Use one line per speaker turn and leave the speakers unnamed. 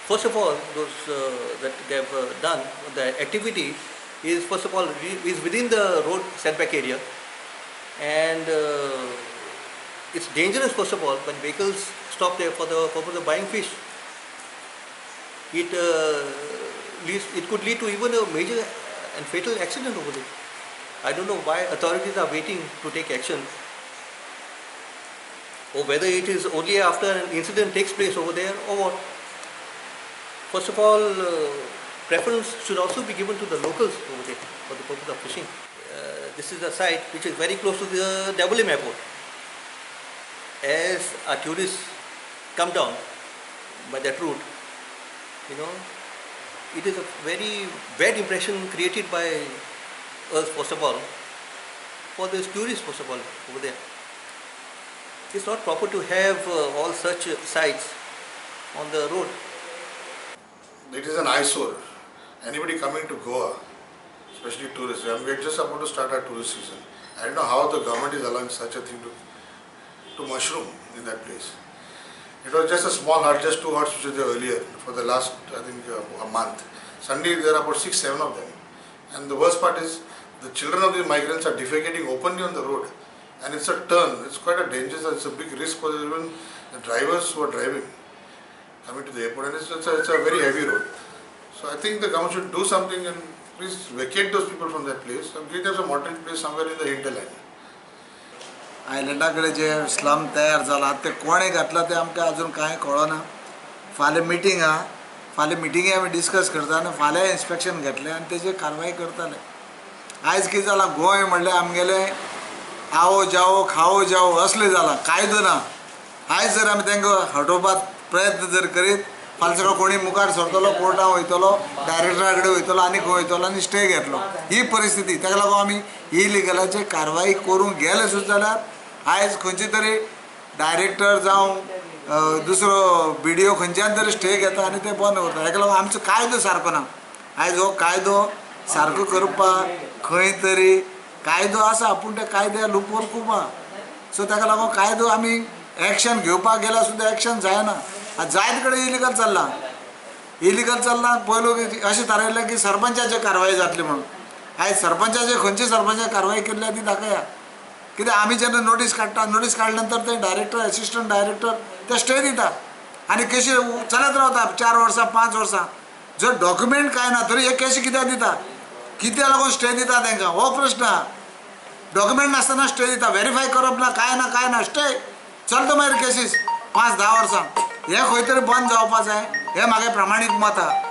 First of all, those that they have done, the activity is first of all is within the road setback area, and it's dangerous first of all when vehicles stop there for the purpose of buying fish. It leads, it could lead to even a major and fatal accident over there. I don't know why authorities are waiting to take action, or whether it is only after an incident takes place over there or what. First of all, preference should also be given to the locals over there for the purpose of fishing. This is a site which is very close to the Dabolim airport. As our tourists come down by that route, it is a very bad impression created by us, first of all, for these tourists, first of all, over there. It's not proper to have all such sites on the road.
It is an eyesore. Anybody coming to Goa, especially tourists, and we are just about to start our tourist season. I don't know how the government is allowing such a thing to mushroom in that place. It was just a small hut, just 2 huts which were there earlier for the last, I think, a month. Suddenly there are about 6-7 of them. And the worst part is the children of these migrants are defecating openly on the road. And it's a turn, it's quite a dangerous, it's a big risk for even the drivers who are driving, coming to the airport, and it's a very heavy road. So I think the government should do something and please vacate those people from that place and give them some alternate place somewhere in the hinterland.
आयलंडा कडेन जे slum तयार जाला ते कोणें घातला ते आमकां अजून कांय कळना. फाल्यां मिटींग आहा, फाल्यां मिटिंगे आमी डिस्कस करता आनी फाल्यां इन्स्पेक्शन घेतलें आनी तेजेर कारवाय करतले. आयज कितें जालां, गोंय म्हणल्यार आमगेलें आओ जाओ खाओ जाओ असलें जालां, कायदो ना. आयज जर आमी तांकां हटोवपाक प्रयत्न जर करीत फाल्यां सगळो कोणी मुखार सरतलो, कोर्टान वयतलो, डायरेक्टरा कडेन वयतलो आनी खंय वयतलो आनी स्टे घेतलो. ही परिस्थिती. ताका लागून आमी इलिगलाचेर कारवाय करूंक गेले सुद्दां जाल्यार आयज खंयचे तरी डायरेक्टर जावं दुसरो BDO खंयच्यान तरी स्टे घेता आनी ते बंद करता. ताका लागून आमचो कायदो सारको ना. आयज हो कायदो सारको करपाक खंय तरी कायदो आसा, पूण त्या कायद्या लुपोल खूब आहा. सो ताका लागून कायदो आमी एक्शन घेवपाक गेल्यार सुद्दां एक्शन जायना. आतां जायत कडेन इलिगल चल्लां, इलिगल चल्लां. पयलू अशें थारायलें की सरपंचाचेर कारवाय जातली म्हणून. आयज सरपंचाचेर खंयचे सरपंचाचेर कारवाय केल्ली ती दाखया. कित्याक आमी जेन्ना नोटीस काडटा, नोटीस काडल्या नंतर ते डायरेक्टर, एसिस्टंट डायरेक्टर ते स्टे दिता आनी केशी चलत रावता 4 वर्सां 5 वर्सां. जर डॉक्युमेंट कांय ना तरी हे केशी कित्याक दिता, कित्याक लागून स्टे दिता तांकां, हो प्रश्न आहा. डॉक्युमेंट नासतना स्टे दिता, वेरीफाय करप ना, कांय ना, कांय ना, स्टे चलता मागीर केसीस 5-10 वर्सां. हें खंय तरी बंद जावपा जाय, हें म्हागे प्रामाणीक मत आहा.